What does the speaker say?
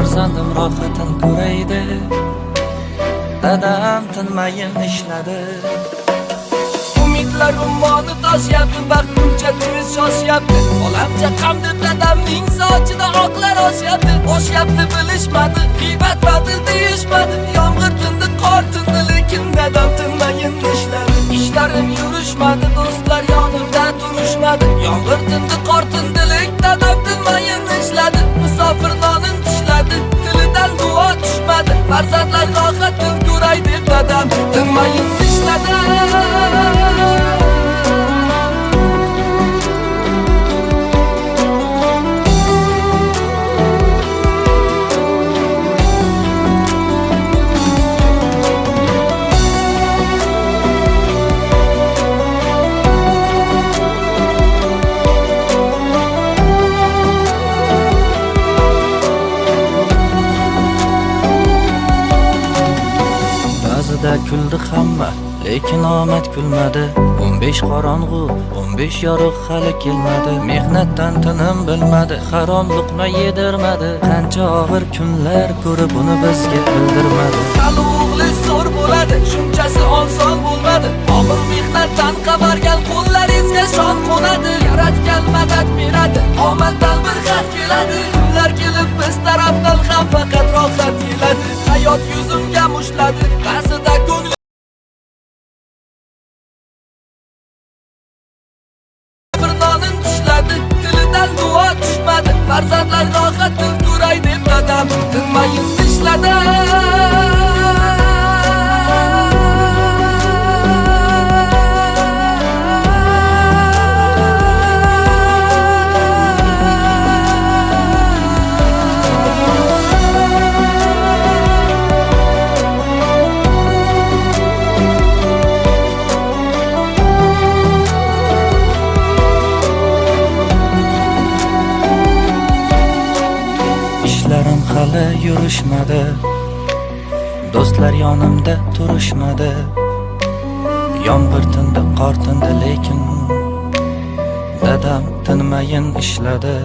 Farzandim rohatin ko'ray deb dadam tinmayin ishladi. Umidlar ummoni toshyapti, baxt buncha tez shoshyapti. Bolam chaqam deb dadamning sochida oqlar oshyapti. Oshyapti bilishmadi, g'iybat batil deyishmadi. Yomg'ir tindi, qor tindi, lekin dadam tinmayin ishladi. Ishlarim yurishmadi, do'stlar yonimda turishmadi. Yomg'ir tindi, qor tindi, lekin dadam tinmayin ishladi. Musofir nonin tishladi, tilidan duo tushmadi. Farzandlar rohatin ko'ray deb dadam tinmayin ishladi. Ba'zida kuldi hamma, lekin omad kulmadi. 15 qorong'u, 15 yorug' hali kelmadi. Mehnatdan tinim bilmadi, harom luqma yedirmadi. Qancha og'ir kunlar ko'rib uni bizga bildirmadi. Hali o'g'li zo'r bo'ladi, shunchasi oson bo'lmadi. Og'ir mehnatdan qavargan qo'llaringizga shon qo'nadi. Yaratgan madad beradi, omaddan bir xat keladi. Kunlar kelib biz tarafdan ham faqat rohat keladi. Hayot yuzimga mushladi, ba'zida ko'nglim bir nonin tishladi, tilidan duo tushmadi. Farzandlar rohatin ko'ray deb dadam tinmayin ishladi. Ishlarim hali yurishmadi, do'stlar yonimda turishmadi. Yomg'ir tindi, qor tindi, lekin dadam tinmayin ishladi.